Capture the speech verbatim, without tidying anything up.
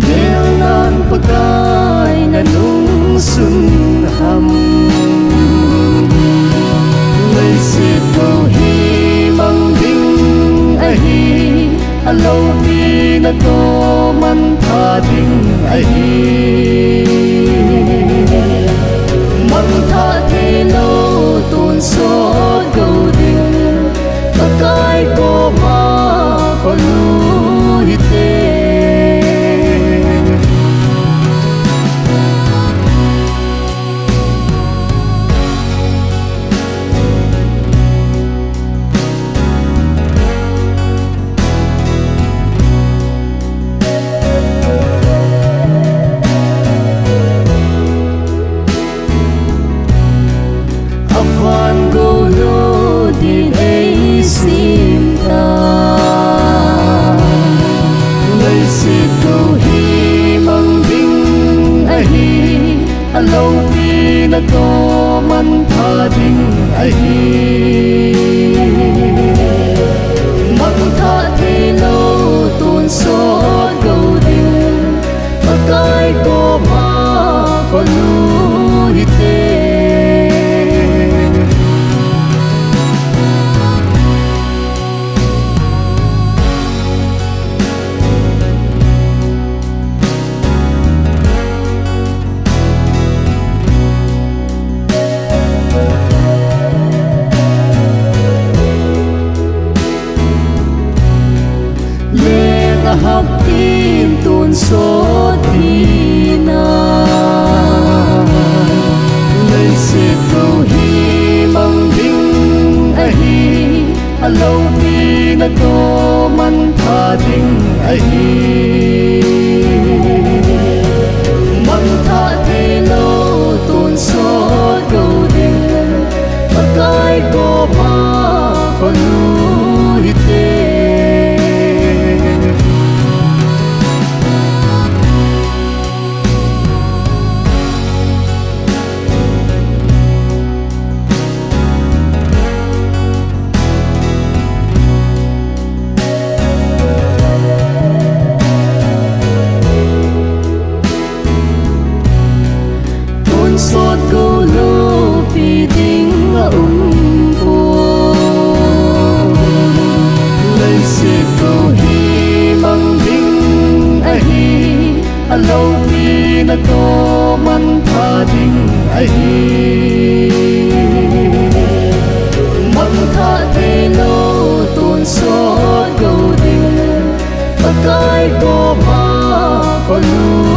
Gelnan Pakai na nungsun ham? Leiset kou hi mang ding ahi, aloupi natoh mantha ding ahi. Mangthah theilou tonsot kou ding, Pakai koma kholu hite. Avan gou lou din eisem tai. Leiset kou hi mang ding ahi, aloupi natoh mantha ding ahi. Mangthah theilou tonsot kou ding, Pakai koma kholu hite. Leng ahapin tonsot tina. Leiset kou hi mang ding ahi, aloupi natoh mantha ding ahi. Mangthah theilou tonsot kou ding, Pakai koma kholu hite. Tonsot kou loupi ding aumpoi. Leiset kou hi mang ding ahi, aloupi natoh mantha ding ahi. Mangthah theilou tonsot kou ding, Pakai koma kholu